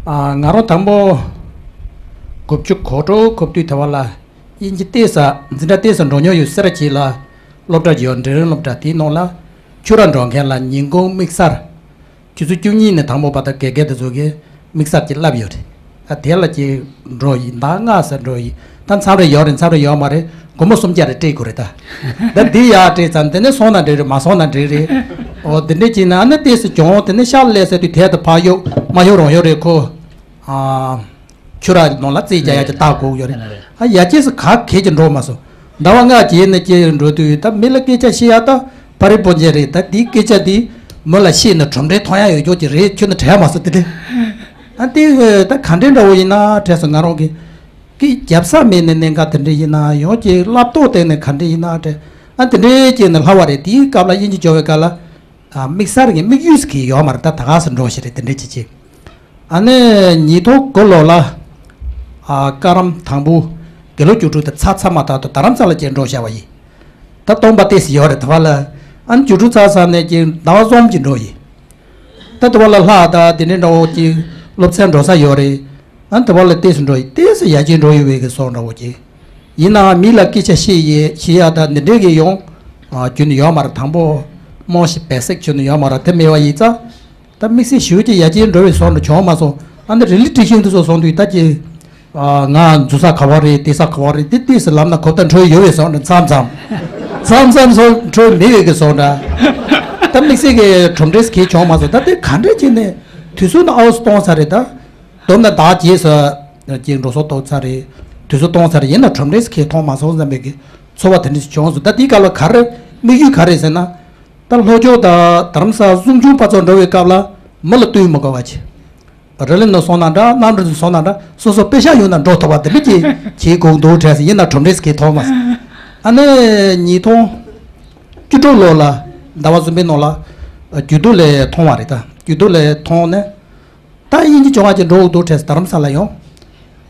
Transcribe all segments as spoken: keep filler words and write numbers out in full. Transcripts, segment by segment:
ཨ། ང་རང་དང་པོ་དགུ་བཅུ་གོ་དྲུག་གོ་བདུན་དེ་བ་ལ་དབྱིན་ཇི་ཏོག་ཙམ་འཛིན་གྲྭ་ཏོག་ཙམ་འགྲོ་མྱོང་ཡོད། སེ་ར་བྱེས་ལ་སློབ་གྲྭ་ཅིག་ཡོད། འབྲིང་རིམ་སློབ་གྲྭ། དེའི་ནང་ལ་ཆུ་ར་འགྲོ་མཁན་ལ་ཉིན་གུང་དམིགས་བསལ། ཆུ་ཚོད་བཅུ་གཉིས་ནས་དང་པོ་བར་དུ་དགེ་རྒན་དེ་ཚོ་གིས་དམིགས་བསལ་གྱི་བསླབ་ཡོད་རེད། ད་དེ་ལ་ཅིག་འགྲོ་ཡི། ཟླ་ལྔ་ཙམ་འགྲོ་ཡི། ད་མཚམས་རེ་ཡོད་རེད། མཚམས་རེ་ཡོད་མ་རེད། སྒོར་མོ་སུམ་བརྒྱ་རེ་སྤྲད་དགོས་རེད་ད། ད་འདི་ཡར་སྤྲད་ཙང་དེ་ནས་སོང་ན་འགྲིག་རེད། མ་སོང་ན་འགྲིག་རེད། འོ་དེ་འདྲས་བྱས་ན་ཨ་ནི་ཏོག་ཙམ་གྱོང་། དེ་ནས་ཤག་ལས་ཟེར་དུས་དལ་དུ་ཕར་གཡུག་མར་གཡུག་རང་གཡུག་རེད་ཁོ། ཨ། ཆུ་ར་ནང་ལ་རྩིས་རྒྱག་ཡག་ཅིག་ལྟ་དགོས་ཡོད་རེད། ཨ། ཡར་རྒྱས་སུ་ག་གེ་ཅིག་འགྲོ་མ་སོང་། ཟླ་བ་ལྔ་རྗེས་ནས་ཅིག་འགྲོ་དུས་ད་མི་ལ་སྐད་ཆ་བཤད་ཡག་ད་ཕ་རི་སྤུན་མཆེད་རེད། ད་དེའི་སྐད་ཆ་དེ་མོ་ལ་བཤད་ན་གྲུབ་འབྲས་མཐོང་ཡག་ཡོད་ཅོག་ཅིག་རེད། ཁྱོད་ནི་དྲན་མ་སོང་དེ་དེ། ཨ། དེ་ད་ག་འདྲས་འདྲ་བོ་ཡིན་ན་དྲན་སོང་། ང་རང་གི་སྐད་རྒྱབ་ས་མེད་ནས་གནད་འགག་དེ་འདྲས་ཡིན་ན་ཡང་ཅིག་བསླབ་སྟོབས་སྟེང་ནས་ག་འདྲས་ཡིན་ན་དྲན། ཨ། དེ་འདྲས་བྱས་ནས་ལྷག་པ་རེད། དེའི་སྐབས་ལ་དབྱིན་ཇི་སྦྱོང་བའི་སྐབས་ལ། ཨ། དམིགས་བསལ་གྱི་དམིགས་ཡུལ་ཟེར་གྱི་ཡོད་མ་རེད། ད་ད་ག་སེ་འགྲོ་ཞིག་རེད། དེ་འདྲས་ཅིག་ཅིག་ཨ་ནི་ཉིས་སྟོང་དགུ་ལོ་ལ། ཨ། ཀ་རམ་དང་པོ་དགེ་ལུགས་རྒྱུགས་སྤྲོད་དེ་ཚར་ཚར་མ་ཐག་ཏུ་རྡ་རམ་ས་ལ་ཅིག་འགྲོ་བཞག་པ་ཡིན། ད་སྟོང་པ་ཏོག་ཙམ་ཡོད་རེད། དེ་བ་ལ། ཨ་ནི་རྒྱུགས་སྤྲོད་ཚར་ཚར་ནས་ཅིག་ཟླ་བ་གསུམ་ཅིག་འགྲོ་ཡིན། ད་དེ་བ་ལ་ལྷག་ད་དེ་འདྲའི་འདྲ་བོ་ཅིག་སློབ་ཚན་འགྲོ་ས་ཡོད་རེད། ཨ་ནི་དེ་བ་ལ་ཏོག་ཙམ་འགྲོ་ཡི། ཏོག་ཙམ་ཡར་རྒྱས་འགྲོ་ཡོད་པའི་གི་བཟོ་འདྲ་བོ་ཅིག་ཡིན་ནའང་མི་ལ་སྐད་ཆ་བཤད་ཡས་བཤད་ཡག་ད་འདི་འདྲའི་གི་ཡོང་། ཨ། རྒྱུ་ནི་ཡོད་མ་རེད། དང་པོ་རྨང་གཞི་བེ་སིག་ཆུ་ནི་ཡོད་མ་རེད། དེ་མེད་པ་ཡིན་ཙང་། ད་དམིགས་བསལ་ཞེ་པོ་ཅིག་ཡར་རྒྱས་འགྲོ་བའི་བཟོ་འདྲ་བྱུང་མ་སོང་། ཨ་ནི་རི་ལི་ཊི་ཤན་དེ་ཚོ་སོང་དུས་ད་ཅིག་ཨ། ང་འཛུལ་ས་ག་བ་རེད། བསྡད་ས་ག་བ་རེད། དེ་ཏོག་ཙམ་ལབ་ན་གོ་བརྡ་འཕྲོད་ཡོད་པའི་བཟོ་འདྲ། མཚམས་མཚམས། མཚམས་མཚམས་སོ་འཕྲོད་མེད་པའི་གི་བཟོ་འདྲ། ད་དམིགས་བསལ་གྱི་གྲུབ་འབྲས་གང་བྱུང་མ་སོང་། ད་དེ་ག་འདྲས་བྱས་ནས་དུས་ཚོད་ནི་ཨའུ་སི་གཏོང་ཚར་རེད་ད། མདོར་ན་ཟླ་རྗེས་སུ་ཅིག་འགྲོ་སོང་གཏོང་ཚར་རེད། དུས་ཚོད་གཏོང་ཚར་རེད། ཡིན་ན་གྲུབ་འབྲས་གང་མཐོང་མ་སོང་བསམ་པའི་གི་ཚོར་བ་དེ་འདྲས་བྱུང་སོང་། ད་དེའི་སྐབས་ལ་ག་རེ་དམིགས་ཡུལ་ག་རེ་ཟེར་ན། ད་ལྷོ་ཕྱོགས་དང་རྡ་རམ་ས་གསུམ་ཆུང་ཕར་ཚུར་འགྲོ་བའི་སྐབས་ལ་མི་ལ་བསྟུན་མི་དགོས་པ་བྱས། རི་ལི་ནང་སོང་ན་འདྲ། གནམ་གྲུ་ནང་སོང་ན་འདྲ། སོ་སོ་པེ་ཤག་ཡོད་ན་འགྲོ་ཐུབ་པ་དེ་འདྲ་ཅིག་བྱེད་དགོས་འདུག་དྲན་སོང་། ཡིན་ན་གྲུབ་འབྲས་གང་མཐོང་མ་སོང་། ཨ་ནི་ཉིས་སྟོང་བཅུ་དྲུག་ལོ་ལ་ཟླ་བ་གསུམ་པའི་ནང་ལ་རྒྱུད་སྟོད་ལ་མཐོང་བ་རེད། ད་རྒྱུད་སྟོད་ལ་མཐོང་ནས། ད་དབྱིན་ཇི་སྦྱོང་བ་ཅིག་འགྲོ་འདུག་དྲན་སོང་། རྡ་རམ་ས་ལ་ཡོང་།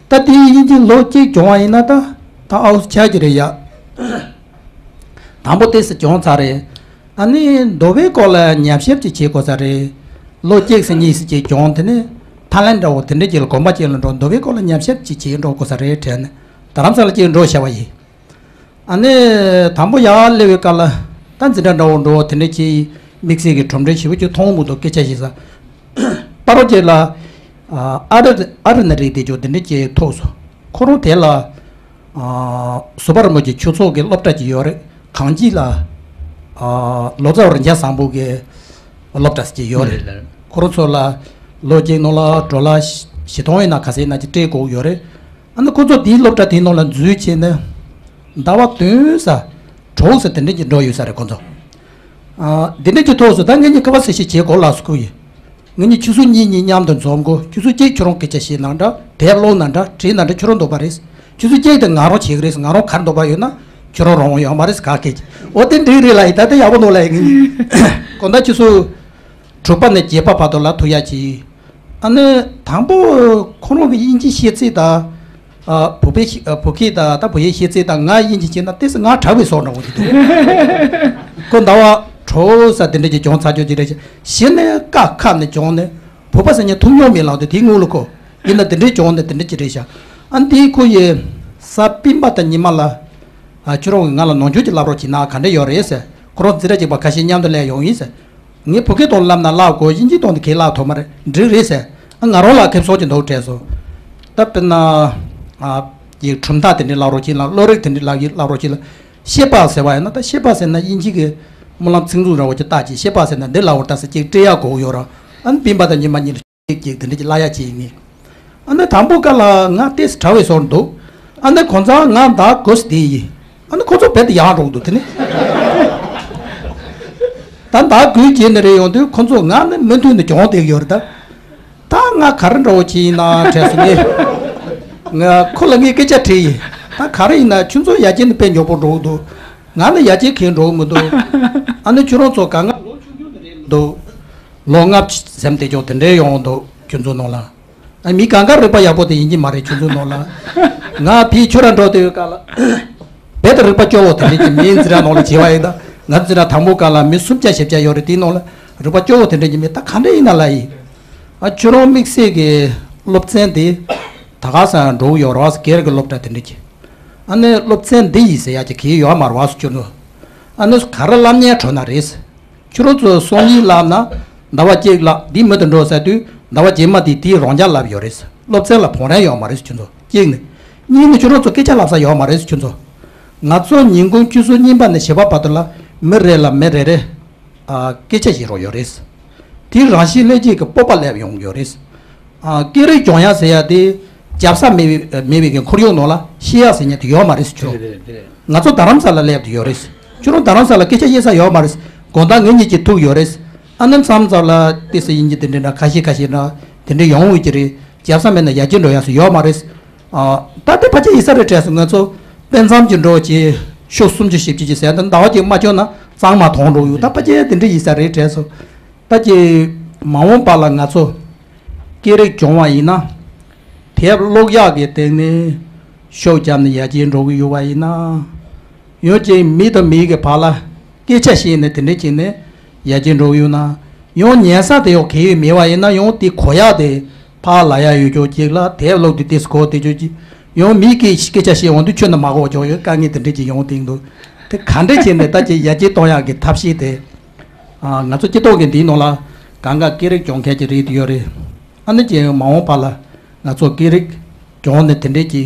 ད་དེ་དབྱིན་ཇི་ལོ་གཅིག་སྦྱོང་བ་ཡིན་ན་ད་ད་ཨའུ་སི་ཆགས་ཀྱི་རེད་ཡ། དང་པོ་ཏོག་ཙམ་སྦྱོང་ཚར་རེད། ཨ་ནི་འདོད་པའི་སྐོར་ལ་ཉམས་ཞིབ་ཅིག་བྱེད་དགོས་ས་རེད། ལོ་གཅིག་ཙམ་གཉིས་ཙམ་ཅིག་སྦྱོང་། དེ་ནས་ཐའི་ལན་འདྲ་བོ་དེ་འདྲ་ཅིག་ལ་དགོན་པ་ཅིག་ལ་འགྲོ། འདོད་པའི་སྐོར་ལ་ཉམས་ཞིབ་ཅིག་བྱེད་འགྲོ་དགོས་ས་རེད་དྲན་ནས་རྡ་རམ་ས་ལ་ཅིག་འགྲོ་བཞག་པ་ཡིན། ཨ་ནི་དང་པོ་ཡར་སླེབས་པའི་སྐབས་ལ་ད་འཛིན་གྲྭ་འདྲ་བོ་འགྲོ། དེ་འདྲ་ཅིག་དམིགས་བསལ་གྱི་གྲུབ་འབྲས་ཞེ་པོ་ཅིག་མཐོང་མི་འདུག་སྐད་ཆ་བཤད་ས། པ་རོ་ཅིག་ལ་ཨ་རི་ཨ་རི་ནས་རིགས་དེ་ཅོ་དེ་འདྲ་ཅིག་ཐུག་སོང་། ཁོ་རང་དེ་ལ་ཨ་ཟུར་པ་རིན་པོ་ཆེ་ཆོས་ཚོགས་ཀྱི་སློབ་གྲྭ་ཅིག་ཡོད་རེད། གངས་སྐྱིད་ལ་ཨ་ལོ་ཙཱ་བ་རིན་ཆེན་བཟང་པོ་གི་སློབ་གྲྭ་ཅིག་ཡོད་རེད། ཁོ་རང་ཚོ་ལ་ལོ་གཅིག་ནང་ལ་ཌོ་ལར་བཞི་སྟོང་ཡིན་ན་ག་ཚད་ཡིན་ན་ཅིག་སྤྲད་དགོས་ཡོད་རེད། ཨ་ནི་ཁོ་ཚོ་དེའི་སློབ་གྲྭ་དེའི་ནང་ལ་འཛུལ་བྱས་ནས་ཟླ་བ་བདུན་ཙམ་དྲུག་ཙམ་དེ་འདྲ་ཅིག་འགྲོ་ཡོད་ས་རེད་ཁོ་ཚོ། ཨ་འདི་འདྲ་ཅིག་ཐུག་སོང་། ད་ངེད་གཉིས་ཁ་པར་ཟེར་ཞིག་བྱེད་དགོས་ལབ་སོང་ཁོ་ཡིས། ངེད་གཉིས་ཆུ་ཚོད་གཉིས་གཉིས་མཉམ་དུ་འཛོམས་དགོས། ཆུ་ཚོད་གཅིག་ཁྱོད་རང་སྐད་ཆ་བཤད་གནང་འདྲ། དེབ་ཀློག་གནང་འདྲ། བྲིས་གནང་འདྲ། ཁྱོད་རང་འདོད་པ་རེད། ཆུ་ཚོད་གཅིག་དེ་ང་རང་བྱེད་ཀྱི་རེད། ང་རང་ག་རེ་འདོད་པ་ཡོད་ན་ཁྱོད་རང་རང་དབང་ཡོད་མ་རེད། ག་གེ་ཅིག་འོ་དེ་འགྲིག་རེད་ལབ་ཡིན། ད་ལྟ་ཡག་པོ་འདུག་ལབ་ཡིན། ངེད་གཉིས་དགོང་དག་ཆུ་ཚོད་དྲུག་པ་ནས་བརྒྱད་པ་བར་དུ་ལ་ཐུག་ཡག་ཅིག་ཨ་ནི་དང་པོ་ཁོ་རང་གི་དབྱིན་ཇི་ཤེས་ཚད་དང་། ཨ་བོད་པའི་ཤེས་ཨ་བོད་སྐད་དང་ད་བོད་ཡིག་ཤེས་ཚད་དང་ང་དབྱིན་ཇི་བྱས་ན་ཏོག་ཙམ་ང་དྲག་པའི་བཟོ་འདྲ་བོ་ཅིག་འདུག་ཁོ་ཟླ་བ་དྲུག་ཙམ་དེ་འདྲ་ཅིག་སྦྱོང་ཚར་ཆོག་ཅིག་རེད་ཤག་གཞི་ནས་ཀ་ཁ་ནས་སྦྱོང་ནས་བོད་པ་ཟེར་མཁན་ཐུག་མྱོང་མེད་ལབ་དུས། དེའི་སྔོན་ལ་ཁོ་ཡིན་ན་དེ་འདྲའི་སྦྱོང་ནས་དེ་འདྲ་ཅིག་རེད་ཤག་ཨ་ནི་དེའི་ཁོ་ཡི་གཟའ་སྤེན་པ་དང་ཉི་མ་ལ་ཨ་ཁྱོད་རང་གིས་ང་ལ་ནམ་རྒྱུན་གྱི་བསླབ་རོགས་བྱེད་ན་ག་འདྲ་ཡོད་རེད་ཟེར། ཁོ་རང་འཛིན་གྲྭ་གཅིག་པ་ཁ་ཤས་མཉམ་དུ་སླེབས་ཡོང་ཡིན་ཟེར། ངས་བོད་སྐད་ཐོག་ལབ་ན་བསླབ་དགོས། དབྱིན་ཇིའི་ཐོག་ནས་གང་ལབ་ཐུབ་མ་རེད། འགྲིག་རེད་ཟེར། ཨ་ང་རང་ལ་ཁེ་སང་ཅིག་འདུག་དྲན་སོང་། ད་དཔེར་ན་ཨ་ཡིག་གྲུབ་མཐའ་དེ་འདྲ་བསླབ་རོགས་བྱེད་ལ། བློ་རིག་དེ་འདྲ་བསླབ་ཡིག་བསླབ་རོགས་བྱེད་ལ། བཤད་པ་ཟེར་བ་ཡིན་ན། ད་བཤད་པ་ཟེར་ན་དབྱིན་ཇི་གི་སྨོན་ལམ་ཚིག་འཛུགས་འདྲ་བོ་ཅིག་བཏགས་ཅིག་བཤད་པ་ཟེར་ན་འདི་ལབ་འོ་ད་ཟེར་ཅིག་སྤྲད་ཡག་དགོས་ཡོད་ར། ཨ་ནི་སྤེན་པ་དང་ཉི་མ་གཉིས་ལ་ཅིག་ཅིག་དེ་འདྲ་ཅིག་བསླབ་ཡག་ཅིག་ཡིན་ངེས། ཨ་ནི་དང་པོ་ཀ་ལ་ང་ཏོག་ཙམ་དྲག་པའི་བཟོ་འདུག་ཨ་ནི་གང་ཟག་ང་ཟླ་དགུ་ཙམ་བསྡད་ཡིན། ཨ་ནི་ཁོ་ཚོ་རྦད་དེ་ཡག་འགྲོ་གི་འདུག་དེ་ནི་ད་ཟླ་དགུའི་རྗེས་ནས་རེད་ཡོང་དུས་ཁོ་ཚོ་ང་ནི་མུ་མཐུད་ནས་སྦྱོང་བསྡད་ཀྱི་ཡོད་རེད་ད། ད་ང་ག་རེ་འདྲ་བོ་ཅིག་ཡིན་ན་དྲན་སོང་ངས། ང་ཁོ་ལ་ངས་སྐད་ཆ་དྲིས་ཡིན། ད་ག་རེ་ཡིན་ན་ཁྱོད་ཚོ་ཡར་རྒྱས་ནི་དཔེ་མགྱོགས་པོ་འགྲོ་གི་འདུག་ང་ནི་ཡར་རྒྱས་གང་འགྲོ་གི་མི་འདུག་ཨ་ནི་ཁྱོད་རང་ཚོ་གང་ང་ལོ་ཆུང་ཆུང་དེ་རེད་འདུག་ལོ་ལྔ་བཅུ་ཟིན་བསྡད་ཀྱོག་དེ་འདྲའི་ཡོང་འདུག་ཁྱོད་ཚོ་ནང་ལ། ཨ་མི་གང་ག་རིག་པ་ཡག་པོ་དེ་ཡིན་གྱི་མ་རེད། ཁྱོད་ཚོ་ནང་ལ། ང་ཕྱིར་ཆུ་ར་འགྲོ་དུས་སྐབས་ལ་རྦད་དེ་རིག་པ་སྐྱོ་བོ་དེ་འདྲ་གྱི་མིའི་འཛིན་གྲྭ་ནང་ལ་བྱས་པ་ཡིན་ད། ང་འཛིན་གྲྭ་དང་པོ་སྐབས་ལ་མི་སུམ་བརྒྱ་བཞི་བརྒྱ་ཡོད་རེད། དེའི་ནང་ལ་རིག་པ་སྐྱོ་བོ་དེ་འདྲ་གྱི་མི། ད་ག་འདྲ་ཡིན་ན་ལ་ཡིན། ཨ་ཁྱོད་རང་དམིགས་བསལ་གྱི་ སློབ་ཚན་དེ་ད་ག་ས་འགྲོ་གི་ཡོད་རེད་བ། སྒེར་གྱི་སློབ་གྲྭ་དེ་འདྲ་གི། ཨ་ནི་སློབ་ཚན་འདི་ཡིན་ཟེར་ཡ་གི་གི་ཡོད་མ་རེད་བ་སུ་ཁྱོད་ཚོ། ཨ་ནི་ག་རེ་བསླབ་ཉན་འགྲོ་ན་རེད། ཁྱོད་རང་ཚོ་སང་ཉིན་བསླབ་ན་ཟླ་བ་གཅིག་བསླབ། འདི་མུ་མཐུད་འགྲོ་ཟེར་དུས་ཟླ་བ་རྗེས་མ་དེ་དེའི་རང་འཇགས་བསླབ་ཡོད་རེད། སློབ་ཚན་ལ་བང་རིམ་ཡོད་མ་རེད་ཁྱོད་ཚོ། གཅིག་ནི། གཉིས་ནི་ཁྱོད་རང་ཚོ་སྐད་ཆ་ལབ་ས་ཡོད་མ་རེད་ཁྱོད་ཚོ། ང་ཚོ་ཉིན་གུང་ཆུ་ཚོད་གཉིས་པ་ནས་བཞི་པ་བར་དུ་ལ་མི་རེ་ལ་མི་རེ་རེ། ཨ། སྐད་ཆ་བཤད་རོགས་ཡོད་རེད། དེ་རང་བཞིན་སླེབས་ཀྱི་གི་སྤོབས་པ་སླེབས་ཡོང་གི་ཡོད་རེད། ཨ། སྐད་རིགས་སྦྱོང་ཡ་ཟེར་ཡ་དེ་རྒྱབ་ས་མེད་པའི་མེད་པའི་གི་ཁོར་ཡུག་ནང་ལ་བཤད་ཡ་ཟེར་མཁན་དེ་ཡོད་མ་རེད་ཁྱོད་རང་། ང་ཚོ་རྡ་རམ་ས་ལ་སླེབས་དུས་ཡོད་རེད། ཁྱོད་རང་རྡ་རམ་ས་ལ་སྐད་ཆ་བཤད་ས་ཡོད་མ་རེད། དགོང་དག་ངེད་གཉིས་ཀྱིས་ཐུག་ཡོད་རེད། ཨ་ནི་མཚམས་མཚམས་ལ་ཏི་སི་ཡིན་གྱི་དེ་འདྲ་འདྲ་ཁ་ཤས་ཁ་ཤས་འདྲ་དེ་འདྲ་ཡོང་འོས་ཀྱི་རེད། རྒྱབ་ས་མེད་ན་ཡར་རྒྱས་འགྲོ་ཡ་སུ་ཡོད་མ་རེད། ཨ། ད་དེ་ཕལ་ཆེར་ཡིན་ས་རེད་དྲན་སོང་། ང་ཚོ་དཔེ་མཚམས་ཀྱི་འགྲོ་བྱེད་ཤོག་སུམ་ཅུ་བཞི་བཅུ་ཅིག་ཟེར་ཡ་ད་ཟླ་བ་གཅིག་མ་བྱོན་ན་གཙང་མ་མཐོང་འགྲོ་ཡོད། ད་ཕལ་ཆེར་དེ་འདྲ་ཡིན་ས་རེད་དྲན་སོང་། ད་ཀྱི་མ་འོངས་པ་ལ་ང་ཚོ་སྐད་རིགས་སྦྱོང་བ་ཡིན་ན། དེབ་ཀློག་ཡག་གི་སྟེང་ནས་ཤུགས་བརྒྱབ་ནས་ཡར་རྒྱས་འགྲོ་གི་ཡོད་པ་ཡིན་ན། ཡང་ཅིག་མི་དང་མི་གི་བར་ལ་སྐད་ཆ་བཤད་ནས་དེ་འདྲ་བྱས་ནས་ཡར་རྒྱས་འགྲོ་གི་ཡོད་ན། ཡང་ཉན་ས་དེ་ཡང་གལ་ཡོད་མེད་པ་ཡིན་ན། ཡང་དེ་གོ་ཡག་དེ་ཕར་ལ་ཡག་ཡོད་ཀྱོག་ཅིག་ལ་དེབ་ཀློག་དུས་དེ་གོ་དེ་ཅོག་ཅིག་ཡང་མི་གི་སྐད་ཆ་བཤད་འོང་དུས་ཁྱོད་ནི་མ་གོ་ཀྱོག་ཡོད། དཀའ་ངལ་དེ་འདྲ་ཅིག་ཡོང་སྟེང་དུ། དེ་ག་འདྲ་བྱས་ནས་ད་ཅིག་ཡར་རྒྱས་གཏོང་ཡག་གི་ཐབས་ཤེས་དེ། ང་ཚོ་སྤྱི་ཚོགས་ཀྱི་འདིའི་ནང་ལ་གང་ག་སྐད་རིགས་སྦྱོང་མཁན་གྱི་རིགས་དེ་ཡོད་རེད། ཨ་ནི་ཅིག་མ་འོངས་པ་ལ་ང་ཚོ་སྐད་རིགས་སྦྱོང་ནས་དེ་འདྲས་ཀྱི་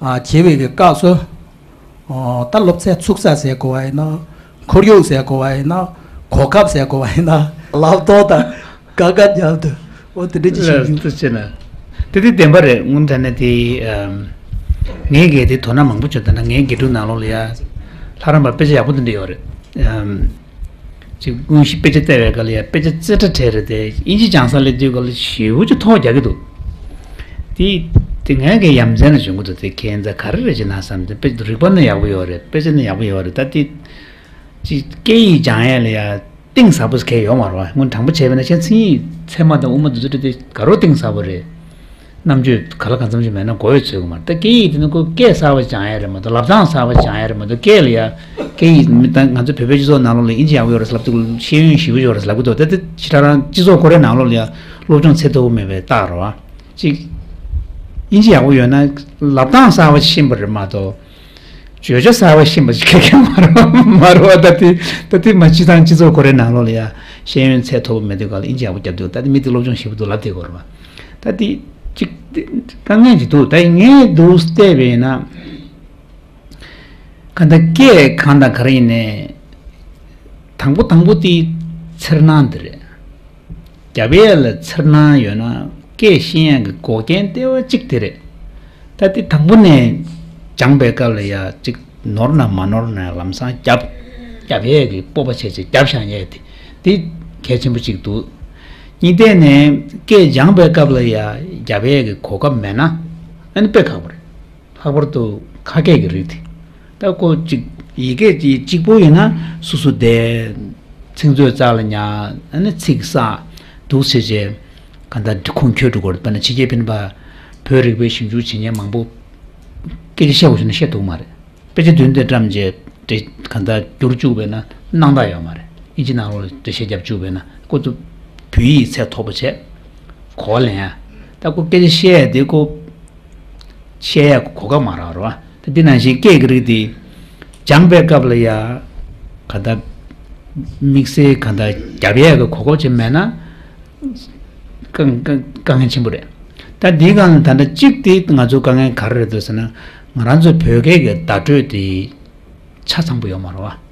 ཨ་བྱེད་པའི་གི་སྐབས་སུ། ཨོ། ད་སློབ་ཚན་ཚུགས་ས་ཟེར་དགོས་པ་ཡིན་ན། ཁོར་ཡུག་ཟེར་དགོས་པ་ཡིན་ན། གོ་སྐབས་ཟེར་དགོས་པ་ཡིན་ན། ལབ་ཐོག་དང་ག་ག་མཉམ་དུ་འོ་དེ་འདྲས་ཀྱི་ཞིག་ཡིན། ལྟ་བྱས་ན། དེ་དེ་བདེན་པ་རེད། དངོས་གནས་དྲང་གནས་དེ། ངས་གལ་ཏེ་དོ་སྣང་མང་པོ་བྱུང་། ད་ནང་ངའི་དགེ་ཕྲུག་ནང་ལོགས་ལ་ཡ། ལྷ་རམས་པ་དཔེ་ཆ་ཡག་པོ་དེ་འདྲ་ཡོད་རེད། ཅིག་དངོས་གཞི་དཔེ་ཆ་བལྟས་པའི་སྐབས་ལ་ཡ་དཔེ་ཆ་རྩེ་གྲ་བྲལ་རེད་དེ། དབྱིན་ཇི་སྦྱང་ས་སླེབས་དུས་སྐབས་ལ་ཞེ་པོ་ཅིག་ཐོག་རྒྱག་གི་འདུག་དེ་དེ་ངས་གི་ཡ་མཚན་ལ་བྱུང་གི་འདུག་དེ་ཁྱད་མཚར་ག་རེ་རེད་ཅེ་ན་བསམ་སྟེ། དཔེ་རིག་པ་ནི་ཡག་པོ་ཡོད་རེད། དཔེ་ཆ་ནི་ཡག་པོ་ཡོད་རེད། ད་དེ་ཅིག་སྐད་ཡིག་སྦྱང་ཡས་ལ་ཡ་གཏིང་ཟབ་པོ་གང་ཡང་ཡོད་མ་རེད་བ། སྔོན་དྲང་པོ་བྱས་པ་ཡིན་ན་ཁྱེད་མཚན་ཉིད་ཚད་མ་དང་དབུ་མ་དེ་ཚོ་འདྲ་དེ་དགའ་རབ་གཏིང་ཟབ་པོ་རེད། རྣམ་དཔྱོད་ག་ལ་གང་འཚམ་ཞིག་མེད་ན་གོ་ཡོད་ཚོད་ཀྱི་མ་རེད། ད་སྐད་ཡིག་དེ་ནི་ཁོ་སྐད་གསར་པ་སྦྱང་ཡ་རེད་མ་གཏོགས། བསླབ་སྟངས་གསར་པ་སྦྱང་ཡ་རེད་མ་གཏོགས། སྐད་ལ་ཡ། སྐད་ཡིག་མི་ད་ང་ཚོ་བོད་པའི་སྤྱི་ཚོགས་ནང་ལོགས་ལ་དབྱིན་ཇི་ཡག་པོ་ཡོད་རེད་ལབ་དུས་ཤེས་ཡོན་ཞེ་པོ་ཡོད་རེད་ལབ་གི་འདུག་ད་དེ་ཕྱི་དྲ་རང་སྤྱི་ཚོགས་ཁོ་རའི་ནང་ལོགས་ལ་ཡ་སློབ་སྦྱོང་ཚད་མཐོ་པོ་མེད་པའི་རྟགས་རེད་བ། ཅིག་དབྱིན་ཇི་ཡག་པོ་ཡོད་ན་བསླབ་སྟངས་གསར་པ་ཤེས་པ་རེད་མ་གཏོགས། བརྗོད་བྱ་གསར་པ་ཤེས་པ་ཞིག་ག་གེ་མ་རེད་མ་རེད་བ། ད་དེ་ད་དེ་མ་སྤྱི་བཏང་སྤྱི་ཚོགས་ཁོ་རའི་ནང་ལོགས་ལ་ཡ་ཤེས་ཡོན་ཚད་མཐོ་པོ་མེད་དུས་སྐབས་ལ་དབྱིན་ཇི་ཡག་པོ་རྒྱབ་དུས། ད་དེ་མི་དེ་སློབ་སྦྱོང་ཞེ་པོ་འདུག་ལབ་བསྡད་ཀྱི་ཡོད་རེད་བ། ད་དེ་ཅིག་དཀའ་ངལ་ཅིག་འདུག་ད་ངས་འདུག་བལྟས་པས་ན། གང་ལྟར་སྐད་གང་དང་ག་རེ་ཡིན་ནའི། དང་པོ་དང་པོ་དེ་འཚེར་སྣང་འདི་རེད། རྒྱབ་ཡས་ལ་འཚེར་སྣང་ཡོད་ན་སྐད་ཤེས་ཡག་གི་འགོག་རྐྱེན་ལྟེ་བ་གཅིག་དེ་རེད། ད་དེ་དང་པོ་ནས་སྦྱངས་པའི་སྐབས་ལ་ཡ་གཅིག་ནོར་ན་མ་ནོར་ན་ལམ་སང་རྒྱབ། རྒྱབ་ཡས་ཀྱི་སྤོབས་པ་བྱས་བྱས་རྒྱབ་བཞག་ཡས་དེ་དེ་གལ་ཆེན་པོ་གཅིག་འདུག་གཉིས་ཐད་ནས་སྐད་སྦྱངས་པའི་སྐབས་ལ་ཡ་རྒྱབ་ཡས་ཀྱི་གོ་སྐབས་མེད་ན་ཨ་ནི་དཔེ་ཁག་པོ་རེད། ལྷག་པར་དུ་ཁ་སྐད་ཀྱི་རིགས་དེ། ད་ཁོ་གཅིག་ཡི་གེ་གཅིག་གཅིག་པོ་ཡིན་ན་སོ་སོ་བསྡད། ཚིག་མཛོད་རྩ་ལ་ཉར། ཨ་ནི་ཚིག་བསགས། འདུག་བྱས་བྱས་གང་ལྟར་འབྲི་ཁུངས་འཁྱོལ་འགྲོ་དགོས་རེད། དཔེར་ན་ཕྱི་རྒྱལ་ཕྱིན་པ་བོད་རིག་པའི་ཞིབ་འཇུག་བྱེད་མཁན་མང་པོ་སྐད་ཆ་བཤད་དགོས་བྱུང་ན་བཤད་ཐུབ་མ་རེད། དཔེ་ཆ་མདུན་དེ་བཀྲམ་བྱས་འབྲི་གང་ལྟར་བསྒྱུར་བཅུག་པས་ན་སྣང་དག་ཡོད་མ་རེད། ཨིན་ཇི་ནང་ལོགས་འགྲེལ་བཤད་རྒྱབ་བཅུག་པས་ན་ཁོ་ཚོ་བོད་ཡིག་ཚད་མཐོ་པོ་བྱས། གོ་བ་ལེན་ཡ། ད་ཁོ་སྐད་ཆ་བཤད་ཡ་དེ་ཁོ། བཤད་ཡ་གོ་སྐབས་མ་རག་རོ། ད་འདི་ནང་བཞིན་སྐད་ཀྱི་རིགས་དེ་སྦྱངས་པའི་སྐབས་ལ་ཡ་ག་ད་དམིགས་བསལ་ག་ད་རྒྱབ་ཡ་གི་གོ་སྐབས་ཅིག་མེད་ན་དཀའ་དཀའ་དཀའ་ངལ་ཆེན་པོ་རེད། ད་འདིའི་སྒང་ལ་ད་ལྟ་གཅིག་དེ་ང་ཚོ་དཀའ་ངལ་ག་རེ་རེད་འདུག་ཟེར་ན། ང་རང་ཚོའི་བོད་སྐད་ཀྱི་བརྡ་སྤྲོད་དེ་ཆ་ཚང་པོ་ཡོད་མ་རེད་བ།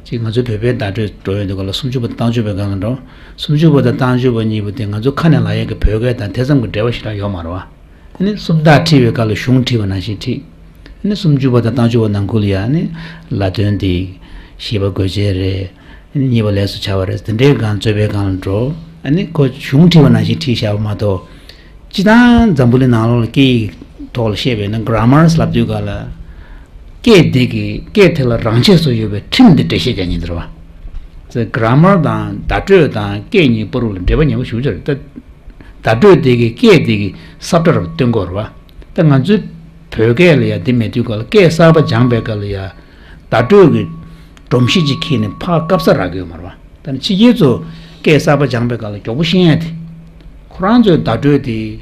ཅིག་ང་ཚོའི་བོད་པའི་བརྡ་སྤྲོད་འགྲོ་ཡོང་དུས་སྐབས་ལ་སུམ་ཅུ་པ་དང་བརྟན་བཅུ་པའི་སྒང་ལ་འགྲོ། སུམ་ཅུ་པ་དང་བརྟན་བཅུ་པ་གཉིས་པོ་དེ་ང་ཚོ་ཁ་ནས་ལབ་ཡས་ཀྱི་བོད་སྐད་དང་དེ་ཙམ་གྱི་འབྲེལ་བ་ཞེ་དྲག་ཡོད་མ་རེད་བ། ཨ་ནི་སུམ་རྟགས་ཁྲིད་པའི་སྐབས་ལ་གཞུང་ཁྲིད་པ་ནང་བཞིན་ཁྲིད། ཨ་ནི་སུམ་ཅུ་པ་དང་བརྟན་བཅུ་པ་ནང་ཁུལ་ལ་ཡ་ཨ་ནི་ལ་དོན་འདི་བཞི་པ་དགོས་ཆེད་རེད། ཨ་ནི་གཉིས་པ་ལས་སུ་བྱ་བ་རེད། དེ་འདྲའི་སྒང་རྩོད་པའི་སྒང་ལ་འགྲོ། ཨ་ནི་ཁོ་གཞུང་ཁྲིད་པ་ནང་བཞིན་ཁྲིད་བཞག་པ་མ་གཏོགས། སྤྱིར་བཏང་འཛམ་བུ་གླིང་ནང་ལོགས་ལ་སྐད་ཡིག་ཐོག་ལ་བཤད་པས་ན་གྷ་ར་མར་ལབ་དུས་སྐབས་ལ། སྐད་དེ་གི་སྐད་དེ་ལ་རང་ཆས་སུ་ཡོད་པའི་ཁྲིམས་དེ་འགྲེལ་བཤད་རྒྱག་མཁན་དེ་རེད་བ། གྷ་ར་མར་དང་བརྡ་སྤྲོད་དང་སྐད་གཉིས་བར་དུ་ལ་འབྲེལ་བ་ཉེ་པོ་ཞེ་པོ་ཅིག་རེད། ད་བརྡ་སྤྲོད་དེ་གི་སྐད་དེ་གི་ས་བཀྲ་རུ་སྟོན་དགོས་རེད་བ། ད་ང་ཚོའི་བོད་སྐད་ལ་ཡང་འདི་མེད་དུས་སྐབས་ལ་སྐད་གསར་པ་སྦྱངས་པའི་སྐབས་ལ་ཡང་བརྡ་སྤྲོད་ཀྱི་སྒྲོམ་གཞི་ཅིག་འཁྱེར་ནས་ཕར་བཀབ་ས་རག་གི་ཡོད་མ་རེད་བ། ད་ནི་ཕྱི་རྒྱལ་ཚོ་སྐད་གསར་པ་སྦྱངས་པའི་སྐབས་ལ་མགྱོགས་པོ་ཤེས་ཡ་དེ། ཁོ་རང་ཚོའི་བརྡ་སྤྲོད་དེ་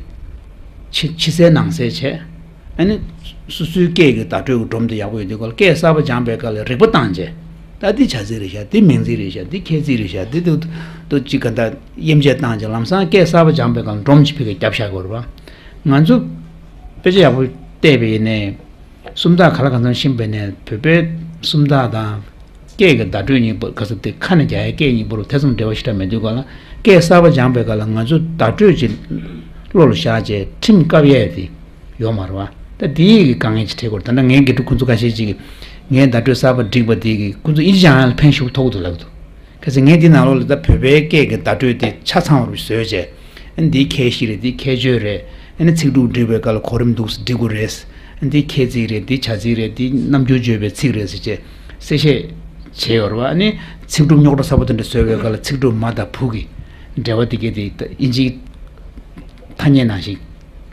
ཕྱི་ཕྱི་གསལ་ནང་གསལ་བྱས། ཨ་ནི་སོ་སོའི་སྐད་ཀྱི་བརྡ་སྤྲོད་ཀྱི་སྒྲོམ་དེ་ཡག་པོ་ཡོད་དུས་སྐབས་ལ་སྐད་གསར་པ་སྦྱངས་པའི་སྐབས་ལ་རིག་པ་བཏང་བྱས། ད་འདི་བྱ་ཚིག་རེད་ཤག་འདི་མིང་ཚིག་རེད་ཤག་འདི་ཁྱད་ཚིག་རེད་ཤག་འདི་དུ་དུ་ཅིག་ག་ད་དབྱེ་འབྱེད་བཏང་བྱས་ལམ་སང་སྐད་གསར་པ་སྦྱངས་པའི་སྐབས་ལ་སྒྲོམ་ཅིག་ཕ་གིར་བརྒྱབ་བཞག་དགོས་རེད་པ། ང་ཚོ་དཔེ་ཆ་ཡག་པོ་བལྟས་པ་ཡིན་ནའི། སུམ་རྟགས་ག་ལ་གང་འཚམ་ཤེས་པ་ནས་བོད་པའི་སུམ་རྟགས་དང་སྐད་ཀྱི་བརྡ་སྤྲོད་གཉིས་པོ་ག་ཚོད་དེ་ཁ་ནས་རྒྱག་ཡའི་སྐད་གཉིས་པོ་ལ་ཐེ་ཚོམ་འབྲེལ་བ་ཞེ་དྲག་མེད་དུས་ག་ལ་སྐད་གསར་པ་སྦྱངས་པའི་སྐབས་ལ་ང་ཚོ་བརྡ་སྤྲོད་ཅིག་བློ་ལ་བཞག་བྱས་ཁྲིམས་བཀབ་ཡས་དེ་ཡོད་མ་རེད་བ། ད་དེའི་གི་དཀའ་ངལ་ཅིག་འཕྲད་ཀྱི་ཡོད་རེད། ད་ལྟ་ངའི་དགེ་ཕྲུག་ཁོང་ཚོ་ཁ་ཤས་ཅིག་གིས་ངའི་བརྡ་སྤྲོད་གསར་པ་བསྒྲིགས་པ་དེ་གིས་ཁོང་ཚོ་ཨིན་ཇི་སྦྱང་ཡ་ལ་ཕན་ཞེ་པོ་ཐོགས་ཀྱི་འདུག་ལབ་ཀྱི་འདུག་གལ་སྲིད་ངས་འདི་ནང་ལོགས་ལ་ད་བོད་པའི་སྐད་ཀྱི་བརྡ་སྤྲོད་དེ་ཆ་ཚང་བར་བཟོས་བྱས། ཨ་ནི་འདི་ཁྱད་གཞི་རེད། འདི་ཁྱད་ཆོས་རེད། ཨ་ནི་ཚིག་གྲུབ་འབྲི་བའི་སྐབས་ལ་གོ་རིམ་འདུག་སེ་འབྲི་དགོས་རེད། ཨ་ནི་འདི་ཁྱད་ཚིག་རེད། འདི་བྱ་ཚིག་རེད། འདི་རྣམ་འགྱུར་བརྗོད་པའི་ཚིག་རེད་ཟེར་བྱས་གསལ་བཤད་བྱས་ཡོད་རེད་བ། ཨ་ནི་ཚིག་གྲུབ་རྙོག་དྲ་ཚ་པོ་དེ་འདྲ་བཟོས་པའི་སྐབས་ལ་ཚིག་གྲུབ་མ་དང་བུ་གི་འབྲེལ་བ་དེ་གས་དེ་ད་ཨིན་ཇིའི་ཐ་སྙད་ནང་བཞིན་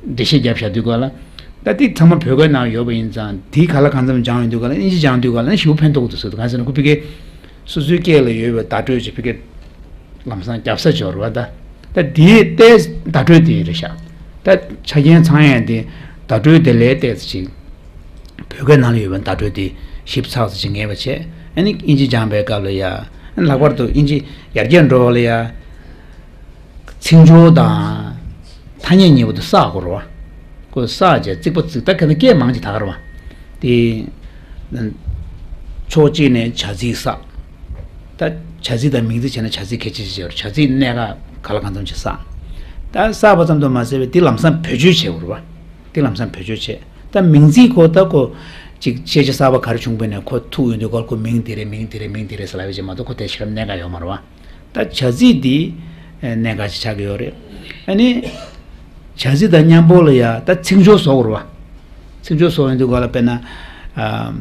འགྲེལ་བཤད་བརྒྱབ་བཞག་དུས་སྐབས་ལ། ད་འདི་ཚང་མ་བོད་སྐད་ནང་ཡོད་པ་ཡིན་ཙང་འདི་ག་ལ་གང་འཚམ་སྦྱངས་ཡོང་དུས་སྐབས་ལ་ཨིན་ཇི་སྦྱང་དུས་སྐབས་ལ་ཞེ་པོ་ཕན་ཐོགས་འདུག་ཟེར། གང་ཟེར་ན་ཁོ་ཕ་གིའི་སོ་སོའི་སྐད་ལ་ཡོད་པའི་བརྡ་སྤྲོད་ཅིག་ཕ་གིར་ལམ་སང་རྒྱབ་ས་འབྱོར་བ། ད་ད་དེའི་ལྟའི་བརྡ་སྤྲོད་དེ་རེད་ཤག་ད་ཆ་རྐྱེན་ཚང་ཡས་དེ་བརྡ་སྤྲོད་དེ་ལས་ཏོག་ཙམ་ཅིག་བོད་སྐད་ནང་ལ་ཡོད་པའི་བརྡ་སྤྲོད་དེ་ཞིབ་ཚགས་ཙམ་ཅིག་ངེས་པ་བྱས། ཨ་ནི་ཨིན་ཇི་སྦྱངས་པའི་སྐབས་ལ་ཡ། ཨ་ནི་ལྷག་པར་དུ་ཨིན་ཇི་ཡར་རྒྱས་འགྲོ་བ་ལ་ཡ། ཚིག་སྦྱོར་དང་ཐ་སྙད་གཉིས་པོ་དེ་བསགས་དགོས་རེད་བ། ཁོ་བསགས་བྱས་རྩིག་པ་རྩིག་ད་ག་ནི་སྐད་མང་ཅིག་དག་རེད་བ། དེ། ཕྱོགས་གཅིག་ནས་བྱ་ཚིག་བསགས། ད་བྱ་ཚིག་དང་མིང་ཚིག་བྱས་ན་བྱ་ཚིག་གལ་ཆེ་ཆེ་བྱས་རེད། བྱ་ཚིག་གནད་འགག་ག་ལ་གང་འཚམ་ཅིག་བསགས། ད་བསགས་པ་ཙམ་དུ་མ་ཟད་པའི་དེ་ལམ་སང་བེད་སྤྱོད་བྱེད་དགོས་རེད་བ། དེ་ལམ་སང་བེད་སྤྱོད་བྱེད། ད་མིང་ཚིག་ཁོ་ད་ཁོ་ཅིག་ཤེས་བྱ་གསར་པ་ག་རེ་བྱུང་པ་ཡིན་ནའི་ཁོ་ཐུག་ཡོང་དུས་སྐབས་ཁོ་མིང་དེ་རེད། མིང་དེ་རེད། མིང་དེ་རེད་ཟེར་ལབ་ཡོད་ཅེས་མ་གཏོགས་ཁོ་དེ་ཞེ་དྲག་གནད་འགག་ཡོད་མ་རེད་བ། ད་བྱ་ཚིག་འདི་གནད་འགག་ཅིག་ཆགས་ཀྱི་ཡོད་རེད། ཨ་ནི། བྱ་ཚིག་དང་མཉམ་པོ་ལ་ཡ་ད་ཚིག་སྦྱོར་བཟོ་དགོས་རེད་བ། ཚིག་སྦྱོར་བཟོ་ཡོང་དུས་སྐབས་ལ་དཔེར་ན། ཨ།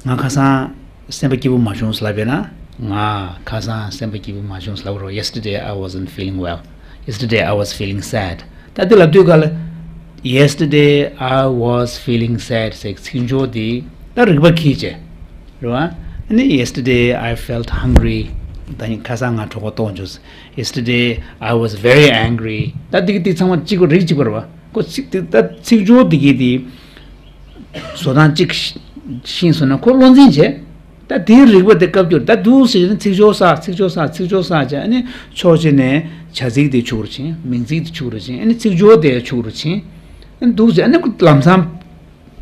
ང་ཁ་སང་སེམས་པ་སྐྱིད་པོ་མ་བྱུང་ཟེར་ལབ་པས་ན། ང་ཁ་སང་སེམས་པ་སྐྱིད་པོ་མ་བྱུང་ཟེར་ལབ་རོགས། Yesterday I wasn't feeling well. Yesterday I was feeling sad. ད་འདི་ལབ་དུས་སྐབས་ལ། Yesterday I was feeling sad ཟེར་ཚིག་སྦྱོར་འདི་ད་རིག་པ་འཁྱེར་བྱས། རེད་བ། ཨ་ནི་yesterday I felt hungry. ད་ཡིན་ཁ་སང་ང་གྲོད་ཁོག་ལྟོགས་བྱུང་། Yesterday I was very angry. ད་འདི་གི་འདི་ཚང་མ་གཅིག་པ་རིགས་གཅིག་པ་རེད་བ། ཁོ་ཚིག་འདི་ད་ཚིག་སྦྱོར་འདི་གི་འདི་བཟོ་སྟངས་གཅིག་ཤེས་སོང་ན་ཁོ་བློ་འཛིན་བྱས། ད་དེའི་རིག་པ་དེ་སྐབས་འགྱུར་ད་འདུག་ཟེར་ནས་ཚིག་སྦྱོར་བསགས། ཚིག་སྦྱོར་བསགས། ཚིག་སྦྱོར་བསགས་བྱས། ཨ་ནི་ཕྱོགས་གཅིག་ནས་བྱ་ཚིག་དེ་ཆུག་རུ་ཕྱིན། མིང་ཚིག་དེ་ཆུག་རུ་ཕྱིན། ཨ་ནི་ཚིག་སྦྱོར་དེ་ཆུག་རུ་ཕྱིན། ཨ་ནི་འདུག་ཟེར། ཨ་ནི་ཁོ་ལམ་སང་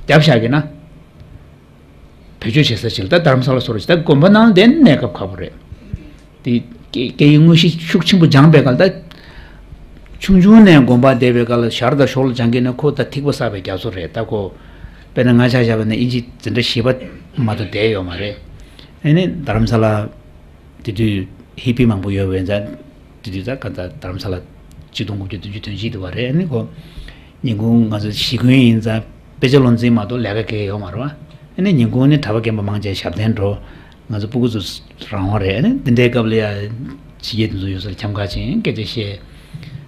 རྒྱབ་བཞག་གི་ན། བེད་སྤྱོད་བྱེད་ས་ཞིག་ལ་ད་རྡ་རམ་ས་ལ་སོགས་རེད། ད་དགོན་པ་ནང་བསྡད་ན་གནས་སྐབས་ཁག་པོ་རེད། དེ་སྐད་སྐད་ཡིག་དངོས་གཞི་ཤུགས་ཆེན་པོ་སྦྱངས་པའི་སྐབས་ལ་ད། ཆུང་ཆུང་ནས་དགོན་པ་བསྡད་པའི་སྐབས་ལ་ཞར་དང་ཞོར་ལ་སྦྱང་གི་ན་ཁོ་ད་ཐིགས་པ་བསགས་པའི་རྒྱ་མཚོ་རེད། ད་ཁོ། དཔེར་ན་ང་ཆ་བཞག་པ་ན་ཨིན་ཇི་འཛིན་གྲྭ་བཞི་པ་མ་གཏོགས་བསྡད་ཡོད་མ་རེད། ཨ་ནི་རྡ་རམ་ས་ལ། དེ་དུས་ཧི་པི་མང་པོ་ཡོད་པའི་ཙང་། དེ་དུས་ད་ག་ད་རྡ་རམ་ས་ལ་ཆིག་སྟོང་དགུ་བརྒྱ་བདུན་ཅུ་དོན་གཅིག་དུ་བ་རེད། ཨ་ནི་ཁོ་ཉིན་གུང་ང་ཚོ་གཞིས་ཁོན་ཡིན་ཙང་དཔེ་ཆ་བློ་འཛིན་མ་གཏོགས་ལས་ཀ་གང་ཡང་ཡོད་མ་རེད་བ། ཨ་ནི་ཉིན་གུང་ནི་གྲྭ་པ་རྒན་པ་མང་ཆེ་ཞབས་བརྟན་འགྲོ། ང་ཚོ་སྤུ་གུ་ཚོ་རང་དབང་རེད། ཨ་ནི་དེ་འདྲའི་སྐབས་ལ་ཡ་ཕྱི་རྒྱལ་དེ་ཚོ་ཡོད་སར་འཁྱམ་ག་ཕྱིན་སྐད་ཆ་བཤད།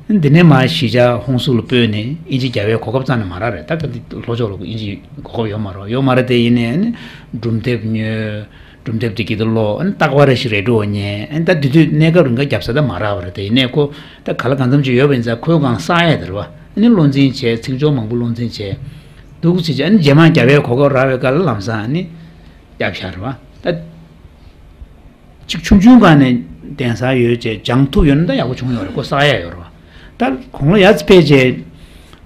ཨ་ནི་དེ་ནས་མར་གཞིས་ཆགས་ཧོང་སུག་ལ་སྤོས་ནས་ཨིན་ཇི་རྒྱབ་པའི་གོ་སྐབས་རྩ་ནས་མ་རག་རེད། ད་ག་དེ་ལྷོ་ཕྱོགས་ལ་ཨིན་ཇི་གོ་སྐབས་ཡོད་མ་རེད། ཡོད་མ་རེད་དེ་ཡིན་ནའི་ཨ་ནི་སྒྲུང་དེབ་ཉོས། སྒྲུང་དེབ་དེ་གི་དེ་ཀློག་ཨ་ནི་རྟག་པར་རེ་ཞིག་རེ་ཌི་ཡོ་ཉན། ཨ་ནི་ད་དེ་དུས་གནས་སྐབས་རིང་ག་རྒྱབ་ས་ད་མ་རག་པ་རེད། དེ་ཡིན་ནའི་ཁོ་ད་ག་ལ་གང་འཚམ་ཅིག་ཡོད་པ་ཡིན་ཙང་ཁོའི་སྒང་བསགས་ཡས་དེ་རེད་བ། ཨ་ནི་བློ་འཛིན་བྱས། ཚིག་སྦྱོར་མང་པོ་བློ་འཛིན་བྱས། འདུག་ཅེས་བྱས། ཨ་ནི་རྗེས་མ་རྒྱབ་པའི་གོ་སྐབས་རག་པའི་སྐབས་ལ་ལམ་སང་ཨ་ནི་རྒྱབ་ཤར་བ་ད། ཅིག་ཆུང་ཆུང་སྒང་ནས་གདན་ས་ཡོད་བྱས་སྦྱང་ཐུབ་ཡོད་ན་ད་ཡག་པོ་བྱུང་ཡོད་རེད། ཁོ་བསགས་ཡས་ཡོད་རེད་བ། ད་གོང་ལ་ཡར་ཕེབས་བྱས་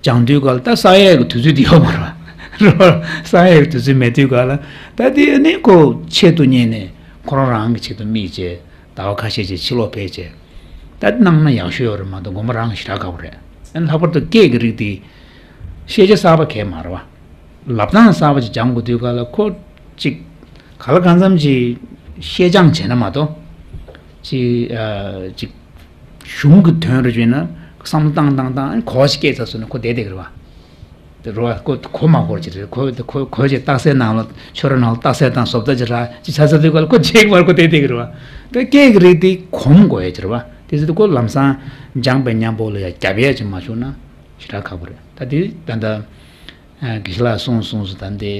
སྦྱང་དུས་སྐབས་ལ་ད་བསགས་ཡས་ཀྱི་དུས་ཚོད་དེ་ཡོད་མ་རེད་བ། རེད་བ། བསགས་ཡས་ཀྱི་དུས་ཚོད་མེད་དུས་སྐབས་ལ་ད་དེ་ཨ་ནི་ཁོ་ཆེད་དུ་གཉེར་ནས་ཁོ་རང་རང་གི་ཆེད་དུ་དམིགས་བྱས་ཟླ་བ་ཁ་ཤས་ཅིག་ཕྱི་ལོགས་ཕེབས་བྱས་ད་གནང་ན་ཡག་ཤོས་ཡོད་རེད་མ་གཏོགས་དགོན་པ་རང་ཞེ་དྲག་དགའ་པོ་རེད། ཨ་ནི་ལྷག་པར་དུ་སྐད་ཀྱི་རིགས་དེ་ཤེས་བྱ་གསར་པ་གང་ཡང་མ་རེད་བ། ལབ་སྟངས་གསར་པ་ཅིག་སྦྱང་དགོས་དུས་སྐབས་ལ་ཁོ་ཅིག་ག་ལ་གང་འཚམ་ཅིག་ཤེས་སྦྱང་བྱས་ན་མ་གཏོགས། ཅིག་ཨ་ཅིག་གཞུང་གི་དོན་རུ་བྱས་ན་བསམ་བློ་བཏང་བཏང་བཏང་གོ་བ་ཞིག་སྐྱེས་ཚར་སོང་ན་ཁོ་བསྡད་བསྡད་ཀྱི་རེད་བ། དེ་རུ་བ་ཁོ་གོ་མ་གོ་ཅིག་རེད། ཁོ་ཁོ་ཁོ་ཅིག་རྟགས་གསལ་ནང་ལ་ཆོས་ར་ནང་ལ་རྟགས་གསལ་དང་བཟོ་ལྟ་ཅིག་ར་ཅིག་ཆ་ཚ་དུས་སྐབས་ལ་ཁོ་བྱེད་ཀྱི་མ་རེད། ཁོ་བསྡད་བསྡད་ཀྱི་རེད་བ། དེ་སྐད་ཀྱི་རིགས་དེ་གོམས་དགོས་ཡ་ཅིག་རེད་བ། དེ་ཚོ་དེ་ཁོ་ལམ་སང་སྦྱངས་པའི་མཉམ་པོ་ལ་ཡ་རྒྱབ་ཡ་ཅིག་མ་བྱུང་ན་ཞེ་དྲག་ཁག་པོ་རེད། ད་དེ་ད་ལྟ། ཨ་དགེ་བཤེས་ལགས་གསུངས་གསུངས་སུ་ད་འདི་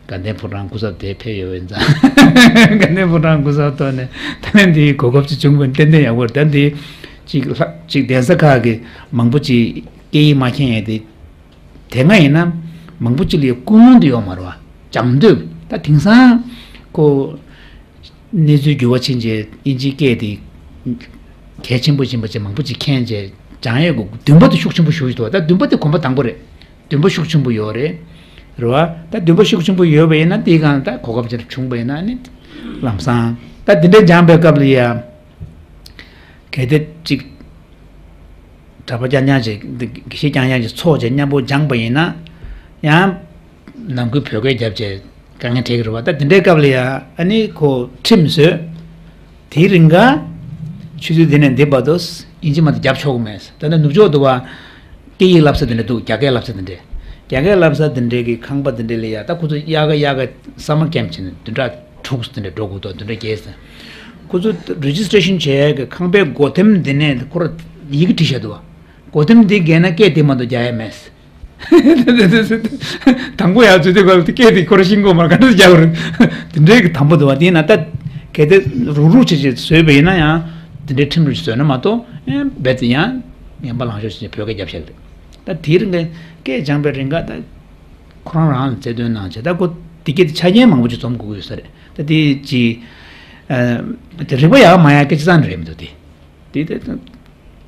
དགའ་ལྡན་ཕོ་བྲང་སྐུ་ཚབ་དེ་ཕེབས་ཡོད་པ་ཡིན་ཙང་། དགའ་ལྡན་ཕོ་བྲང་སྐུ་ཚབ་ཐོག་ནས་ད་ལན་འདིའི་གོ་སྐབས་ཅིག་བྱུང་བ་ཏན་ཏན་ཡག་པོ་རེད། ད་འདི་ཅིག་ལྷག་ཅིག་གདན་ས་ཁག་གི་མང་པོ་ཅིག་སྐད་ཡིག་མ་མཁྱེན་ཡས་དེ་ དེ་སྔ་ཡིན་ན་མང་པོ་ཅིག་ལ་ཡ་ཀུན་སློང་དེ་ཡོད་མ་རེད་བ། སྦྱང་འདོད། ད་དེང་སང་ཁོ་གནས་ཚུལ་འགྱུར་བ་ཕྱིན་རྗེས་དབྱིན་ཇིའི་སྐད་དེ་གལ་ཆེན་པོ་ཡིན་པ་ཅིག་མང་པོ་ཅིག་མཁྱེན་རྗེས་སྦྱང་ཡས་ཀྱི་འདུན་པ་དེ་ཤུགས་ཆེན་པོ་ཞུགས་ཡོད་དོ། ད་འདུན་པ་དེ་གོམ་པ་དང་པོ་རེད། འདུན་པ་ཤུགས་ཆེན་པོ་ཡོད་རེད། རེད་བ། ད་འདུན་པ་ཤུགས་ཆེན་པོ་ཡོད་པ་ཡིན་ན་དེའི་སྒང་ད་གོ་སྐབས་ཅིག་བྱུང་པ་ཡིན་ན་ནི་ལམ་སང་ད་དེ་འདྲ་སྦྱངས་པའི་སྐབས་ལ་ཡ། གལ་ཏེ་གཅིག་གྲྭ་པ་རྐྱང་རྐྱང་ཅིག་དགེ་བཤེས་རྐྱང་རྐྱང་ཅིག་ཚོགས་བྱས་མཉམ་པོ་སྦྱངས་པ་ཡིན་ན་ཡང་ནང་ཁུལ་བོད་སྐད་རྒྱབ་བྱས་དཀའ་ངལ་འཕྲད་ཀྱི་རེད་བ། ད་དེ་འདྲའི་སྐབས་ལ་ཡ་ཨ་ནི་ཁོ་ཁྲིམས་བཟོས། དེའི་རིང་ག་ཆུ་ཚོད་འདི་ནས་འདི་བར་དུ་དབྱིན་ཇི་མ་གཏོགས་རྒྱབ་ཆོག་གི་མེད། ད་ནི་ནུབ་ཕྱོགས་དུ་བ་སྐད་ཡིག་བསླབ་ས་དེ་འདྲ་འདུག་རྒྱ་སྐད་བསླབ་ས་དེ་འདྲ། རྒྱ་སྐད་བསླབ་ས་དེ་འདྲའི་གི་ཁང་པ་དེ་འདྲ་ལ་ཡ་ད་ཁོ་ཚོ་དབྱར་ཁ་དབྱར་ཁ་སམ་མར་ཀེམ་བྱས་ནས་བདུན་ཕྲག་དྲུག་དེ་འདྲ་འགྲོ་དགོས་འདུག་བདུན་ཕྲག་བརྒྱད་ཙམ། ཁོ་ཚོ་རེ་ཇི་སི་ཊེ་ཤན་བྱེད་ཡག་གི་ཁང་པའི་སྒོ་ཐེམ་དེ་ནས་ཁོ་ར་ཡི་གེ་བྲིས་བཞག་འདུག་བ། སྒོ་ཐེམ་དེ་བརྒལ་ན་སྐད་དེ་མ་གཏོགས་རྒྱག་ཡ་མེད། དང་པོ་ཡར་འཛུལ་དུས་སྐབས་སྐད་དེ་ཁོ་རང་ཤེས་ཀྱི་ཡོད་མ་རེད། ག་འདྲ་རྒྱག་དགོས་རེད། དེ་འདྲའི་གི་དང་པོ་འདུག་བ། དེས་ན་ད་གལ་ཏེ་རུག་རུག་བྱེད་བྱེད་བཟོས་པ་ཡིན་ན་ཡང་དེ་འདྲའི་ཁྲིམས་རུ་བཟོས་ན་མ་གཏོགས་ཨེ་རྦད་དེ་ཡང་ངན་པ་ལངས་ཕྱོགས་བྱེད་བོད་སྐད་རྒྱབ་བཞག་གི་རེད། ད་དེའི་རིང་གི་སྐད་སྦྱངས་པའི་རིང་ག་ད་ཁོ་རང་རང་ལ་རྩལ་འདོན་གནང་བྱས། ད་ཁོ་དེ་སྐད་དེ་ཆ་རྐྱེན་མང་པོ་ཅིག་འཛོམས་དགོས་ཀྱི་ཡོད་ས་རེད། ད་དེ་ཅི་ཨ་དེ་རིག་པ་ཡག་མ་ཡག་སྐད་ཆ་རྩ་ནས་རེད་མི་འདུག་དེ། དེ་དེ་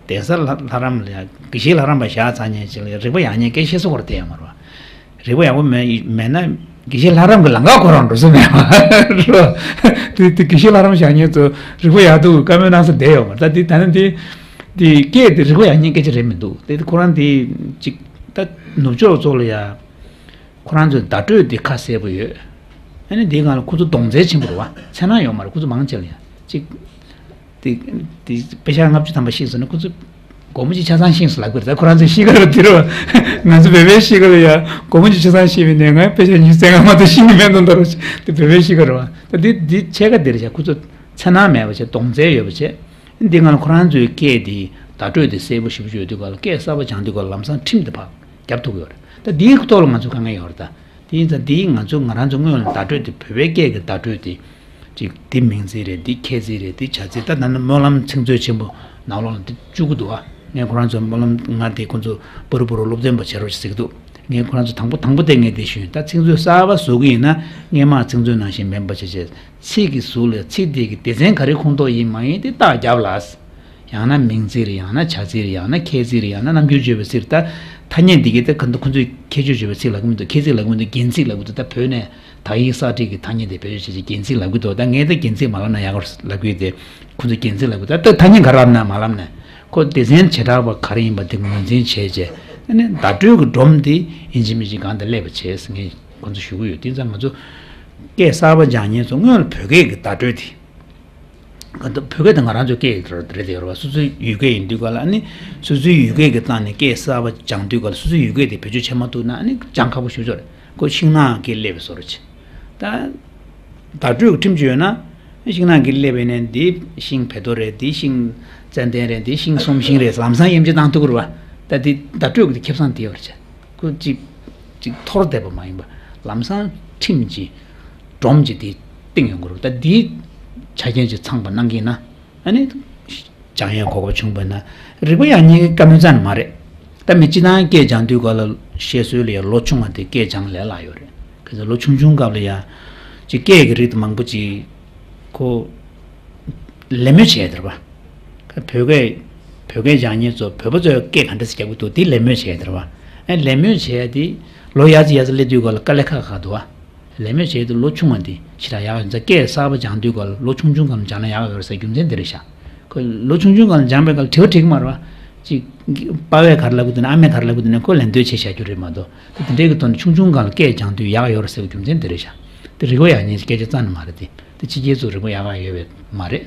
གདན་ས་ལྷ་ལྷ་རམས་ལ་ཡང་དགེ་བཤེས་ལྷ་རམས་པ་བཞག་ཚར་མཁན་ཅིག་ལ་རིག་པ་ཡག་མཁན་སྐད་ཆ་བཤད་ས་ཁོ་རང་བསྡད་ཡོད་མ་རེད་བ། རིག་པ་ཡག་པོ་མེད་མེད་ན་དགེ་བཤེས་ལྷ་རམས་ཀྱི་ལམ་ཁ་ཁོ་རང་འགྲོ་ས་མེད་བ། རེད་བ། དེ་དེ་དགེ་བཤེས་ལྷ་རམས་བཞག་མཁན་ཚོ་རིག་པ་ཡག་འདུག་བཀའ་མོལ་གནང་ས་བསྡད་ཡོད་མ་རེད། ད་དེ་ད་ནི་དེ་དེ་སྐད་དེ་རིག་པ་ཡག་མཁན་སྐད་ཆ་རེད་མི་འདུག་དེ་དེ་ཁོ་རང་དེ་ཅིག་ད་ནུབ་ཕྱོགས་ཚོ་ལ་ཡ། ཁོ་རང་ཚོའི་བརྡ་སྤྲོད་དེ་ཁ་གསལ་པོ་ཡོད། ཨ་ནི་དེའི་སྒང་ལ་ཁོ་ཚོ་གདོང་རྩལ་ཆེན་པོ་རེད་བ། འཚེར་སྣང་ཡོད་མ་རེད། ཁོ་ཚོ་མང་ཆེ་ལ་ཡང་གཅིག་དེ་དེ་དཔེ་ཆ་ལྔ་བཅུ་ཐམ་པ་ཤེས་སོང་ན་ཁོ་ཚོ་སྒོར་མོ་གཅིག་ཆ་ཚང་ཤེས་སོང་ལབ་ཀྱི་རེད། ད་ཁོ་རང་ཚོའི་གཤིས་ཀ་རེད་དེ་རེད་བ། ང་ཚོ་བོད་པའི་གཤིས་ཀ་ལ་ཡང་སྒོར་མོ་གཅིག་ཆ་ཚང་ཤེས་པའི་ནས་ང་དཔེ་ཆ་ཉི་ཤུ་རྩ་ལྔ་མ་གཏོགས་ཤེས་ཀྱི་མེད་མདོག་མདོག་རེད། དེ་བོད་པའི་གཤིས་ཀ་རེད་བ། ད་འདི་འདི་ཕྱེད་ཀ་འདི་རེད་བྱ། ཁོ་ཚོ་འཚེར་སྣང་མེད་པ་བྱས། གདོང་རྩལ་ཡོད་པ་བྱས། འདི་སྒང་ལ་ཁོ་རང་ཚོའི་སྐད་དེ་བརྡ་སྤྲོད་དེ་གསལ་པོ་ཞེ་པོ་ཅིག་ཡོད་དུས་སྒང་ལ་སྐད་གསར་པ་སྦྱང་དུས་སྒང་ལ་ལམ་སང་ཁྲིམས་དེ་ཕར་རྒྱབ་ཐུབ་ཀྱི་ཡོད་རེད། ད་འདིའི་ཐོག་ལ་ང་ཚོ་དཀའ་ངལ་ཡོད་རེད་ད། དེ་ཡིན་ཙང་འདིའི་ང་ཚོ་ང་རང་ཚོ་སྔོན་ལ་བརྡ་སྤྲོད་དེ་བོད་པའི་སྐད་ཀྱི་བརྡ་སྤྲོད་དེ་ཅིག་འདི་མིང་ཚིག་རེད། འདི་ཁྱད་ཚིག་རེད། འདི་བྱ་ཚིག་ད་ད་ནི་སྨོན་ལམ་ཚིག་མཛོད་ཆེན་པོ་ནང་ལོགས་ལ་འདི་བཅུག་གི་འདུག་ཨ། ངས་ཁོ་རང་ཚོའི་སྨོན་ལམ་ང་དེ་ཁོ་ཚོ་པུ་རུ་པུ་རུ་སློབ་སྟོན་པ་བྱེད་རོགས་ཞེས་ཟེར་གི་འདུག་ངས་ཁོ་རང་ཚོ་དང་པོ་དང་པོ་དེ་ངས་དེ་ཞུས། ད་ཚིག་མཛོད་གསར་པ་བཟོ་གི་ཡིན་ན་སྔོན་མ་ཚིག་མཛོད་ནང་བཞིན་མིན་པ་བྱས་བྱས། ཚིག་གི་ཟུར་ལ་ཚིག་དེ་གི་སྡེ་ཚན་ག་རེ་ཁོངས་གཏོགས་ཡིན་མ་ཡིན་དེ་རྟགས་རྒྱབ་ལ། ཡང་ན་མིང་ཚིག་རེད། ཡང་ན་བྱ་ཚིག་རེད། ཡང་ན་ཁྱད་ཚིག་རེད། ཡང་ན་རྣམ་འགྱུར་བརྗོད་པའི་ཚིག་རེད། ད་ཐ་སྙད་འདི་གི་ད་ག་འདུག་ཁོ་ཚོས་ཁྱད་ཆོས་བརྗོད་པའི་ཚིག་ལབ་ཀྱི་མི་འདུག་ཁྱད་ཚིག་ལབ་ཀྱི་མི་འདུག་རྒྱན་ཚིག་ལབ་ཀྱི་འདུག་ད་བོད་ནས་དག་ཡིག་གསར་བསྒྲིགས་ཀྱི་ཐ་སྙད་དེ་བེད་སྤྱོད་བྱེད་ཀྱི་རྒྱན་ཚིག་ལབ་ཀྱི་འདུག་ད་ངས་ད་རྒྱན་ཚིག་མ་ལབ་ན་ཡག་ག་ལབ་ཀྱི་ཡོད་དེ། ཁོ་ཚོས་རྒྱན་ཚིག་ལབ་ཀྱི་འདུག་ད་ཐ་སྙད་ག་རེ་ལབ་ན་མ་ལབ་ན་ཁོ་སྡེ་ཚན་བྱེ་བྲག་པ་ག་རེ་ཡིན་པ་དེ་ངོས་འཛིན་བྱས་རྗེས་ཨ་ནི་བརྡ་སྤྲོད་ཀྱི་སྒྲོམ་དེ་ཡིན་གཅིག་མིན་གཅིག་སྒང་དེ་སླེབས་པ་བྱས་ཟེར་ངས་ཁོ་ཚོ་ཞུ་གི་ཡོད། དེ་ཙང་ང་ཚོ་སྐད་གསར་པ་སྦྱང་མཁན་ཚོ་སྔོན་ལ་བོད་སྐད་ཀྱི་བརྡ་སྤྲོད་དེ། ང་ཚོ་བོད་སྐད་དེ་ང་རང་ཚོའི་སྐད་རེད་དེ་ཡོད་རེད་བ། སོ་སོའི་ཡུལ་སྐད་ཡིན་དུས་ག་ལ་ཨ་ནི་སོ་སོའི་ཡུལ་སྐད་ཀྱི་སྟེང་ནས་སྐད་གསར་པ་སྦྱང་དུས་ག་ལ་སོ་སོའི་ཡུལ་སྐད་དེ་བེད་སྤྱོད་བྱེད་མ་ཐུབ་ན་ཨ་ནི་སྦྱང་ཁག་པོ་ཞེ་པོ་ཅིག་རེད། ཁོ་ཤིང་ནགས་སྐད་སླེབས་པའི་བཟོ་འདྲ་ཅིག་ད་བརྡ་སྤྲོད་ཀྱི་ཁྲིམས་གཅོད་ཡོད་ན་ཤིང་ནགས་སྐད་སླེབས་པ་ཡིན་ན་འདི་ཤིང་བལ་རྡོ་རེད། འདི་ཤིང་ཙན་དན་རེད། འདི་ཤིང་གསོམ་ཤིང་རེད། ལམ་སང་དབྱེ་འབྱེད་བཏང་ཐུབ་ཀྱི་རེད་བ། ད་འདི་བརྡ་སྤྲོད་ཀྱི་ཁེ་བཟང་དེ་ཡོད་རེད་ཅེ། ཁོ་ཅིག་ཅིག་འཐོར་བསྡད་པ་མ་ཡིན་པ་ལམ་སང་ཁྲིམས་ཀྱི་སྒྲོམ་གྱི་དེ་བཏིང་ཡོང་གི་རེད། ད་འདིའི་ཆ་རྐྱེན་ཅིག་ཚང་པ་གནང་གི་ཡིན་ན་ཨ་ནི་སྦྱང་ཡས་གོ་སྐབས་བྱུང་བ་ན་རིག་པ་ཡག་མཁན་གྱི་བཀའ་མོལ་རྩ་ནས་མ་རེད། ད་མི་སྤྱིར་བཏང་སྐད་སྦྱང་དུས་སྐབས་ལ་བཤད་སྲོལ་ལ་ཡང་ལོ་ཆུང་བ་དེ་སྐད་སྦྱང་ལས་སླ་ཡོད་རེད། གལ་སྲིད་ལོ་ཆུང་ཆུང་སྐབས་ལ་ཡང་ཅིག་སྐད་ཀྱི་རིགས་དེ་མང་པོ་ཅིག་ཁོ་ལད་མོ་བྱས་དེ་རེད་པ། བོད་སྐད་བོད་སྐད་སྦྱང་མཁན་ཚོ་བོད་པ་ཚོས་སྐད་ག་འདྲ་ཞིག་རྒྱག་གི་འདུག་དེ་ལད་མོ་བྱས་དེ་རེད་པ། ཨ་ལད་མོ་བྱས་དེ་ལོ་ཡར་ཙམ་ཡར་ཙམ་སླེབས་དུས་སྐབས་ལ་དཀའ་ལས་ཁག་ཁག་འདུག་ཨ། ལད་མོ་བྱས་དུས་ལོ་ཆུང་བ་འདི་ཞེ་དྲག་ཡག་ཡོད་ཙང་སྐད་གསར་པ་སྦྱང་དུས་སྐབས་ལ་ལོ་ཆུང་ཆུང་སྒང་སྦྱང་ན་ཡག་ཡོད་རེད་ཟེར་རྒྱུ་མཚན་འདི་རེད་ཤག་ཁོ་ལོ་ཆུང་ཆུང་སྒང་ལ་སྦྱངས་པའི་སྐབས་དྲི་བ་དྲི་གི་མ་རེད་བ། ཅིག་པ་ཕས་ག་རེ་ལབ་གི་འདུག་ན་ཨ་མས་ག་རེ་ལབ་གི་འདུག་ན་ཁོས་ལན་འདེབས་བྱས་བཞག་རྒྱུ་རེད་མ་གཏོགས་དེ་འདྲའི་གི་ཐོག་ནས་ཆུང་ཆུང་སྒང་ལ་སྐད་སྦྱང་དུས་ཡག་ཡོད་རེད་ཟེར་བའི་རྒྱུ་མཚན་འདི་རེད་ཤག་དེ་རིག་པ་ཡག་ཉེས་སྐད་ཆ་རྩ་ནས་མ་རེད་དེ། དེ་ཕྱི་རྒྱལ་ཚོ་རིག་པ་ཡག་ཡག་ཡོད་པས་མ་རེད།